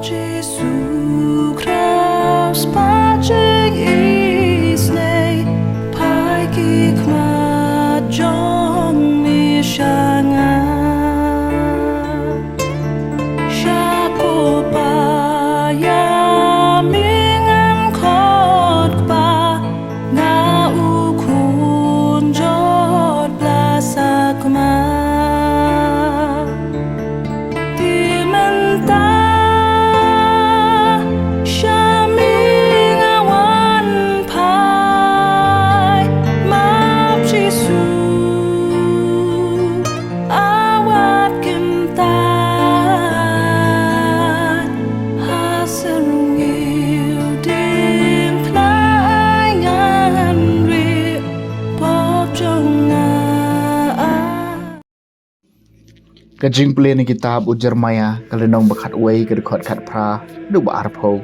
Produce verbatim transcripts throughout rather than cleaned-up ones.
Jisu Khrist, ba jing isynei, phai ki khmat jong me sha nga. Sha ko Pa ïa me ngan khot Kpa, nga u khun jot bla sakma. Te mynta sha me nga wan phai, map Jisu, a wat kyntait ha syrngiew diengphna, ai ngan rieh pop jong nga. Ka jingpule na kitab u Jeremaïah, ka lynnong ba khatwei, ka dkhot khatphra haduh ba arphew.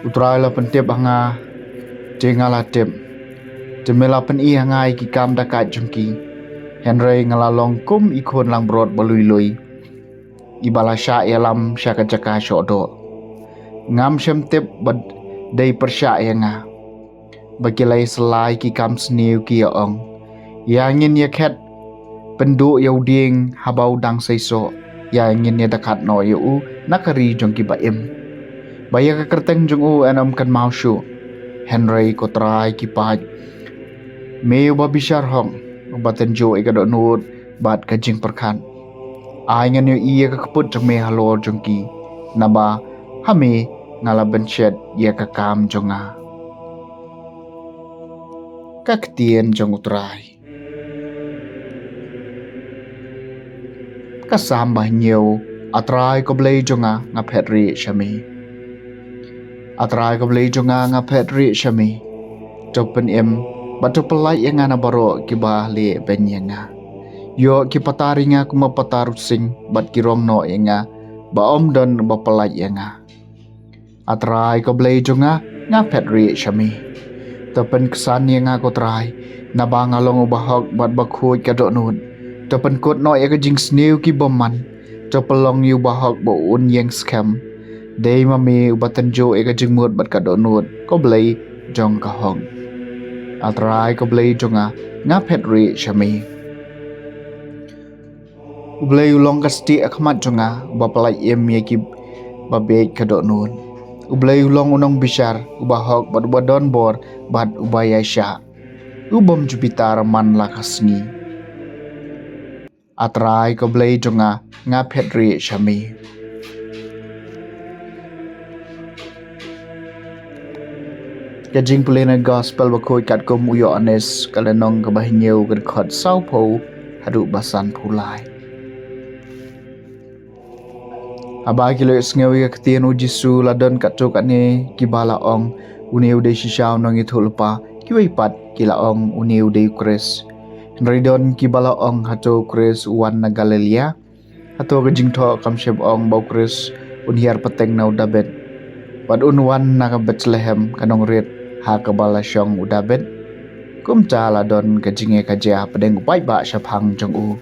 U Trai la pyntip ha nga, te nga la tip, te me la pyni ha nga ïa ki kam da kait jong ki. Hynrei nga la long kum i khun langbrot ba lui lui, iba la shah ïalam sha ka jaka shoh doh. Ngam shym tip ba dei pyrshah ïa nga ba ki la ïasyllai ki kam sniew, ki ïa ong, ïa ngin ïa khet pynduh ïa u dieng haba u dang seisoh, ïa ngin ïa dakhat noh ïa u na ka ri jong kiba im, ba ïa ka kyrteng jong u yn ym kynmaw shuh. Hynrei ko Trai ki paid, me uba bishar hok, uba tynjuh ïa ka dohnud bad ka jingpyrkhat, ai ngan ïohi ïa ka kput jong me halor jong ki, naba ha me nga la bynshet ïa ka kam jong nga. Ka ktien jong u Trai. Ka Salm ba hynñiew. A Trai ko Blei jong nga, nga phet rieh sha me. A Trai ko Blei jong nga, nga phet rieh sha me. To pynim bad to pyllait ïa nga na baroh kiba leh beiñ ïa nga. Ïoh ki patar ïa nga kum u patar u sing, bad ki rong noh ïa nga, ba ym don ba pyllait ïa nga. A Trai ko Blei jong nga, nga phet rieh sha me. To pynksan ïa nga ko Trai, naba nga long uba hok bad ba khuid ka dohnud. To pynkut noh ïa ka jingsniew ki bymman. To pynlong ïa uba hok ba un ïeng skhem. Dei ma me uba tynjuh ïa ka jingmut bad ka dohnud, ko Blei jong ka hok. A Trai ko Blei jong nga, nga phet rieh sha me. U Blei u long ka stieh ha khmat jong nga, uba pyllait im ïa kiba bieit ka dohnud. U Blei u long u nongbishar uba hok bad uba don bor bad uba ïaishah, u bym ju bitar man la ka sngi. A Trai ko Blei jong nga, nga phet rieh sha me. Ka jingpule na Gospel bakhuid katkum u Ïoannis, ka lynnong kaba hynñiew, ka dkhot sawphew haduh ba sanphew lai. Haba ki la ïohsngew ïa ka ktien U Jisu, la don katto katne kiba la ong, une u dei shisha u nongïathuhlypa. Kiwei pat ki la ong, une u dei u Khrist. Hynrei don kiba la ong, hato u Khrist u wan na Galilaia? Hato ka jingthoh kam shym ong ba u Khrist un hiar pateng na u Dabid, bad un wan na ka Bethlehem, ka nongrit ha kaba la shong u Dabid? Kumta la don ka jingïakajia hapdeng u paidbah shaphang jong u.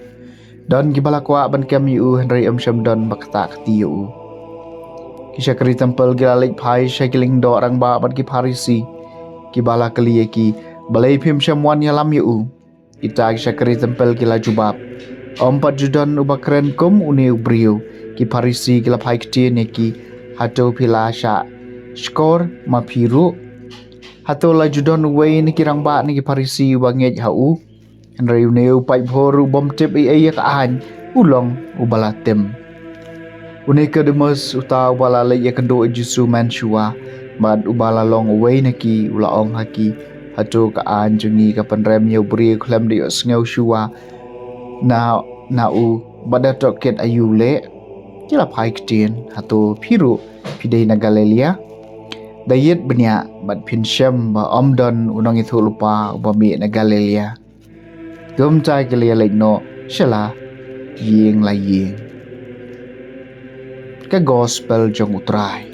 Don kiba la kwah ban kem ïa u, hynrei ym shym don ba ktah kti ïa u. Ki shakri templ ki la leit phai sha ki lyngdoh rangbah bad ki Pharisi, kiba la kylli ïa ki, balei phim shym wan ïalam ïa u? Kita ki shakri templ ki la jubab, ym pat ju don uba kren kum une u briew. Ki Pharisi ki la phai ktien ïa ki, hato phi la shah shkor ma phi ruh? Hato la ju don uwei na ki rangbah na ki Pharisi uba ngeit ha u? Hynrei une u paidbah ruh u bym tip ei ei ïa ka aiñ, u long uba la tim. U Nikodemus, uta uba la leit ïakynduh ïa u Jisu mynshuwa, bad uba la long uwei na ki, u la ong ha ki, hato ka aiñ jong ngi ka pynrem ïa u briew khlem da ïohsngew shuwa na, na u, bad da tohkit aïu leh? Ki la phai ktien, hato phi ruh phi dei na Galilaia? Da ïit bniah bad phin shem ba ym don u nongïathuhlypa uba mih na Galilaia. Kumta ki la ïaleit noh sha la ïing la ïing. Ka Gospel jong U Trai.